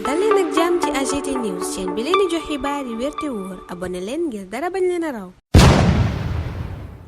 dal leen ak jàmm ci AGT News chaîne bi leen di jox xibaar yi wér te wóor abonné leen ngir dara bañ leen a raw.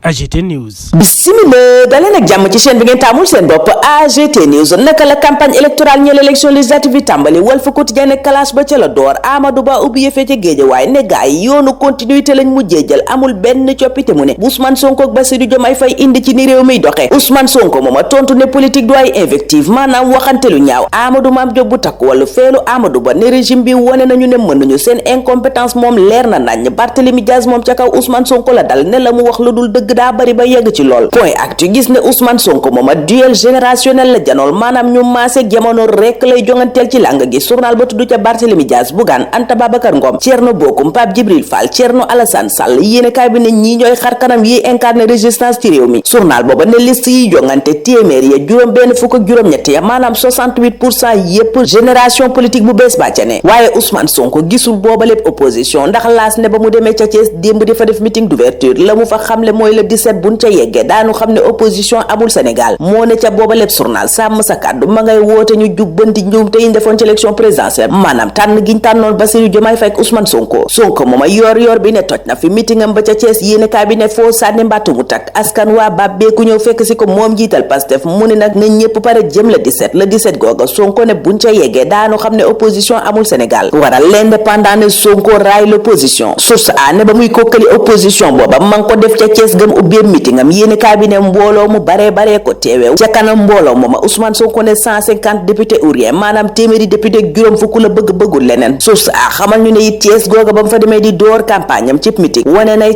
AGT News. Bismillah daleen ak jàmm ci chaîne bi ngeen taamul seen bopp AGT News. naka la campagne électorale ñeel élection législative yi tàmbali Walf Quotidien ne clash ba ca la door Amadou Ba ubbi yëfee ca Géejawaay ne gaay yoonu continuité lañ mujjee jël amul benn coppite mu ne Ousmane Sonko ak Bassirou Diomaye Faye indi ci ni réew miy doxee Ousmane Sonko mooma tontu ne politique du ay invective maanaam waxante lu ñaaw Amadou Mame Diop bu takk wàllu feelu Amadou Ba ne régime bi wone nañu ne mënuñu seen incompétence moom leer na nañ Barthélémy Dias moom ca kaw Ousmane Sonko la dal ne la mu wax lu dul dëgg daa bari ba yegg ci lool point actu gis ne Ousmane Sonko mooma duel générationnel la janool maanaam ñu maase jamono rek lay jonganteel ci làng gi journal ba tudd ca Barthélémy Dias Bougane Anta Babacar Ngom Thierno Bocoum Pape Djibril Fall Thierno Alassane Sall yéene kaay bi ne ñii ñooy xar kanam yi incarné résistance ci réew mi journal booba ne liste yi jongante téeméer ya juróom benn fukk ak juróom-ñett ya maanaam 68% yépp génération politique bu bees bàcca ne waaye Ousmane Sonko gisul booba lépp opposition ndax laas ne ba mu demee ca Thiès démb di fa def meeting d'ouverture la mu fa xamle mooy le 17 buñ ca yeggee daanu xam ne opposition amul Sénégal moo ne ca booba lépp journal sàmm sa kàddu ma ngay woote ñu jubbanti njuum te ñu defoon ci élection présidentielle maanaam tànn giñ tànnoon Bassirou Diomaye Faye ak Ousmane Sonko mooma yor bi ne toj na fi meeting am ba ca Thiès yéene kaay bi ne foo sànni mbàttu mu takk askan waa bab beeku ñëw fekk si ko moom jiital Pastef mu ne nag na ñépp pare jëm le 17 googa Sonko ne buñ ca yeggee daanu xam ne opposition amul Sénégal waral l'indépendant ne Sonko raay l'opposition source a ne ba muy kokkali opposition booba ma ngi ko def ca Thiès gëm ubbee meeting am yéene kaay bi ne mbooloo mu baree ko teeweew ca kanam mbooloo mooma Ousmane Sonko ne 150 député ou rien maanaam téeméeri député ak juróom fukk la bëggul leneen source a xamal ñu ne it Thiès googa ba mu fa demee di door campagne am ci meeting wane nay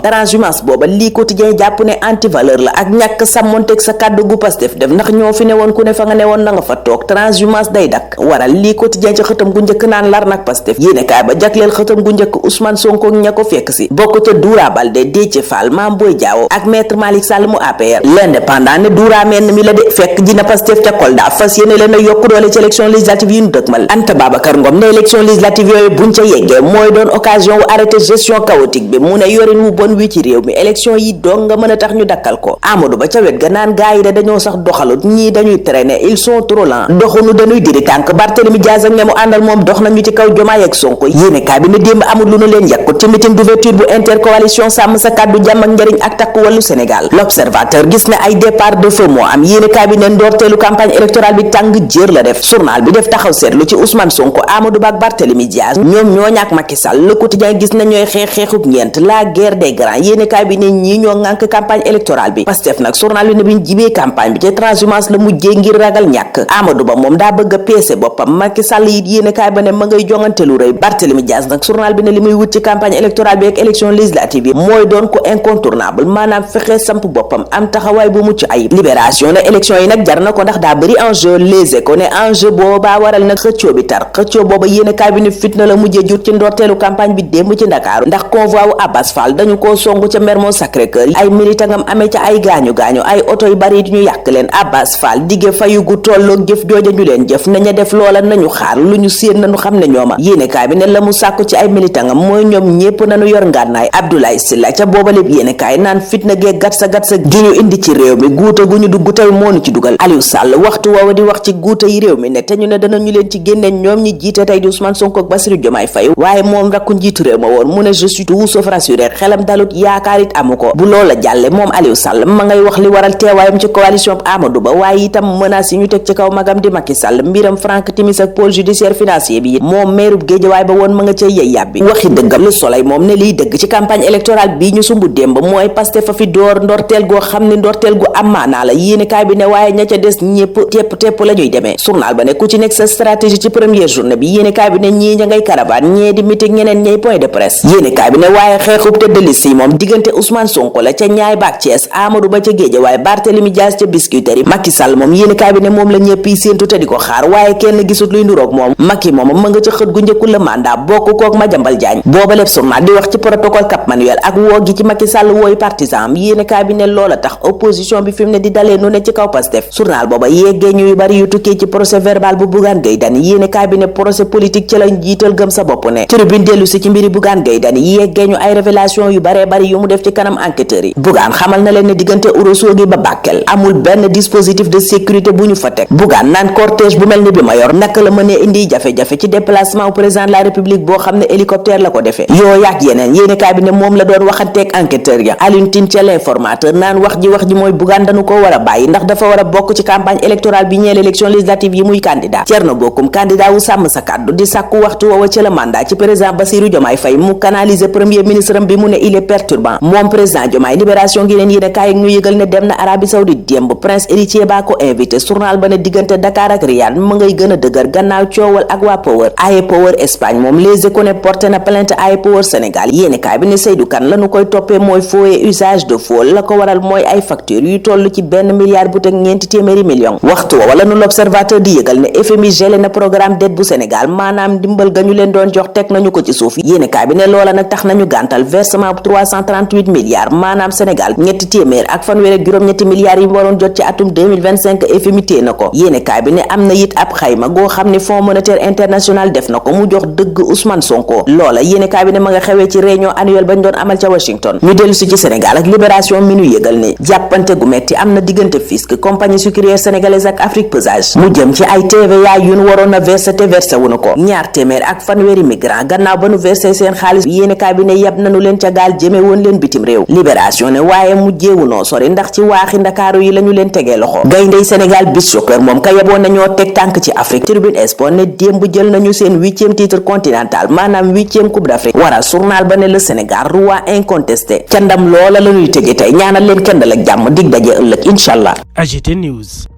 transhumance booba lii quotidien jàpp ne anti valeur la ak ñàkk sàmmonteeg sa kàddu gu Pastef def ndax ñoo fi ne woon ku ne fa nga ne woon na nga fa toog transhumance day dakk waral lii quotidien ci xëtam gu njëkk naan lar nag Pastef yéene kaay ba jagleel xëtam gu njëkk Ousmane Sonko ña ko fekk si bokk ca Doura Baldé Déthié Fall Mame Boye Diao ak maître Malick Sall mu APR l'indépendant ne Doura menn mi la de fekk ji na Pastef ca Kolda fas yéene leen a yokku doole ci élection législative yi ñu dëkkmal Anta Babacar Ngom ne élection législative yooyu buñ ca yeggee mooy doon occasion wu arrêté gestion chaotique bi mu ne yorin wu bon wi ci réew mi élection yi dong nga mën a tax ñu dakkal ko Amadou Ba ca wet ga naan gaa yi de dañoo sax doxalut ñii dañuy traîner ils sont trop lents doxunu dañuy diri tànk Barthélémy Dias ak ñemu àndal moom dox nañu ci kaw Diomaye ak Sonko yéene kaay bi ne démb amul lu nu leen yàkkut ci meeting d'ouverture bu intercoalition sàmm sa kàddu jàmm ak njariñ ak takku wàllu Sénégal l'observateur gis ne ay départ de feu moo am yéene kaay bi ne ndoorteelu campagne électorale bi tàng jër la def journal bi def taxaw seetlu ci Ousmane Sonko Amadou Ba ak Barthélémy Dias ñoom ñoo ñàkk Macky Sall le quotidien gis na ñooy xeexuk ñeent la guerre des grands yéene kaay bi ne ñii ñoo ŋànk campagne électorale bi Pastef nag journal bi ne biñ jibee campagne bi ci transhumance la mujjee ngir ragal ñàkk Amadou Ba moom daa bëgg a peese boppam Macky Sall it yéene kaay ba ne ma ngay jongante lu rëy Barthélémy Dias nag journal bi ne li muy wut ci campagne électorale bi ak élection législative yi mooy doon ko incontournable maanaam fexe samp boppam am taxawaay bu mucc ayib libération ne élection yi nag jar na ko ndax daa bëri enjeu Les Échos ne enjeu boobaa waral nag xëccoo bi tar xëccoo booba yéene kaay bi ne fitna la mujjee jur ci ndorteelu campagne bi démb ci Ndakaaru ndax convoi wu Abbas Fall dañu koo songu ca Mermoz Sacré-Cœur ay militangam amee ca ay gaañu ay oto yu bari ñu yàq leen Abbas Fall digge fayu gu tolloog jëf jooja ñu leen jëf naña def loola nañu xaar lu ñu séen nañu xam ne ñooma yéene kaay bi ne la mu sàkku ci ay militangam mooy ñoom ñépp nañu yor ngànnaay Abdoulaye Sylla ca booba lépp yéene kaay naan fitna gee gatsa gi ñu indi ci réew mi guuta gu ñu dugg tey moo ñu ci dugal Aliou Sall waxtu woowa di wax ci guuta yi réew mi ne te ñu ne danañu leen ci génne ñoom ñi jiite tey di Ousmane Sonko ak Bassirou Diomaye Faye waaye moom rakku njiitu réew ma woon mu ne je suis tout sauf rassuré xelam dalut yaakaar it amu ko bu loola jàlle moom Aliou Sall ma ngay wax li waral teewaayam ci coalition Amadou Ba waaye itam menace yi ñu teg ci kaw magam di Macky Sall mbiram Franck Timis ak pôle judiciaire financier bi moom mairub Guédiawaye ba woon ma nga cay yey yàbbi waxi dëggam Le Soleil moom ne liy dëgg ci campagne électorale bii ñu sumbu démb mooy Pastef fa fi door ndorteel goo xam ne ndorteel gu amaanaa la yéene kaay bi ne waaye ña ca des ñépp tepp la ñuy demee journal ba ne ku ci nekk sa stratégie ci première journée bi yéene kaay bi ne ñii ña ngay caravane ñee di meeting ñeneen ñay point de presse yéene kaay bi ne waaye xeexub tête de liste yi moom diggante Ousmane Sonko la ca Ñaay baak Thiès Amadou Ba ca Guédiawaye Barthélémy Dias ca Biscuiterie Macky Sall moom yéene kaay bi ne moom la ñëpp yi séentu te di ko xaar waaye kenn gisut luy nduroog moom Macky moom ma nga ca xët gu njëkku la mandat bokk kook Madiambal Diagne booba lépp journal di wax ci protocole Cap Manuel ak woo gi ci Macky Sall wooy partisan am yéenekaay bi ne loola tax opposition bi fi mu ne di dalee nu ne ci kaw Pastef journal booba yeggee ñu yu bari yu tukkee ci procès verbal bu Bougane Gueye Dany yéenekaay bi ne procès politique ci la jiital gëm sa bopp ne tribune dellu si ci mbiri Bougane Gueye Dany yeggee ñu ay révélation yu baree bari yu mu def ci kanam enquêteurs yi Bougane xamal na leen ne diggante Ourossogui ba Bakel amul benn dispositif de sécurité bu ñu fa teg Bougane naan cortège bu mel ni bi ma yor naka la mënee indi jafe-jafe ci déplacement au président de la République boo xam ne hélicoptère la ko defee yoo yaak yeneen yéenekaay bi ne moom la doon waxanteeg enquêteur ya Alioune Tine ca l'informateur naan wax ji mooy Bougane dañu ko war a bàyyi ndax dafa war a bokk ci campagne électorale bi ñeel élection législative yi muy candidat Thierno Bocoum candidat wu sàmm sa kàddu di sàkku waxtu woowa ci la mandat ci président Bassirou Diomaye Faye mu canaliser premier ministre bi mu ne il est perturbant moom président Diomaye libération ngi leen yéenekaay ak ñu yëgal ne dem na Arabie Saoudite démb prince héritier baa ko invité journal ba ne diggante Dakar ak Riyad mu ngay gën a dëgër gannaaw coowal ak waa Power AE Power Espagne moom Les Échos ne porté na plainte AE Power Sénégal yéenekaay bi ne Seydou Kane lañu koy toppee mooy faux et usage de faux la ko waral mooy ay facture yu toll ci 1 milliard bu teg ñeenti téeméeri million waxtu wala nu l'observateur di yëgal ne FMI gelé na programme d'aide bu Sénégal maanaam dimbal ga ñu leen doon jox teg nañu ko ci suuf yéenekaay bi ne loola nag tax nañu gàntal versement 338 milliards maanaam Sénégal ñetti téeméer ak fanweer ak juróom-ñetti milliards yi mu waroon jot ci atum 2025 FMI téye na ko yéenekaay bi ne am na it ab xayma goo xam ne Fonds monétaire international def na ko mu jox dëgg Ousmane Sonko loola yéenekaay bi ne ma nga xewee ci réunion annuelle bañ doon amal ca Washington ñu dellu si ci Sénégal ak libération mi nu yëgal ne jàppante gu metti am na diggante Fisc compagnie sucrière sénégalaise ak Afrique Pesage mu jëm ci ay TVA yu nu waroon a versé te versé wuñu ko ñaar téeméer ak fanweeri migrant gannaaw ba nu versé seen xaalis yéenekaay bi ne yab nañu leen ca gaal jëme woon leen bitim réew libération ne waaye mujjeewunoo sori ndax ci waaxi ndakaaru yi lañu leen tegee loxo gayndey Sénégal bis soccer moom ka yeboon nañoo teg tànk ci Afrique Tribune Sport ne démb jël nañu seen 8e titre continental maanaam 8e coupe d'Afrique wara journal ba ne le Sénégal roi incontesté ca ndam loola lañuy tëje tey ñaanal leen kendal ak jàmm dig daje ëllëg inshallah. AGT News.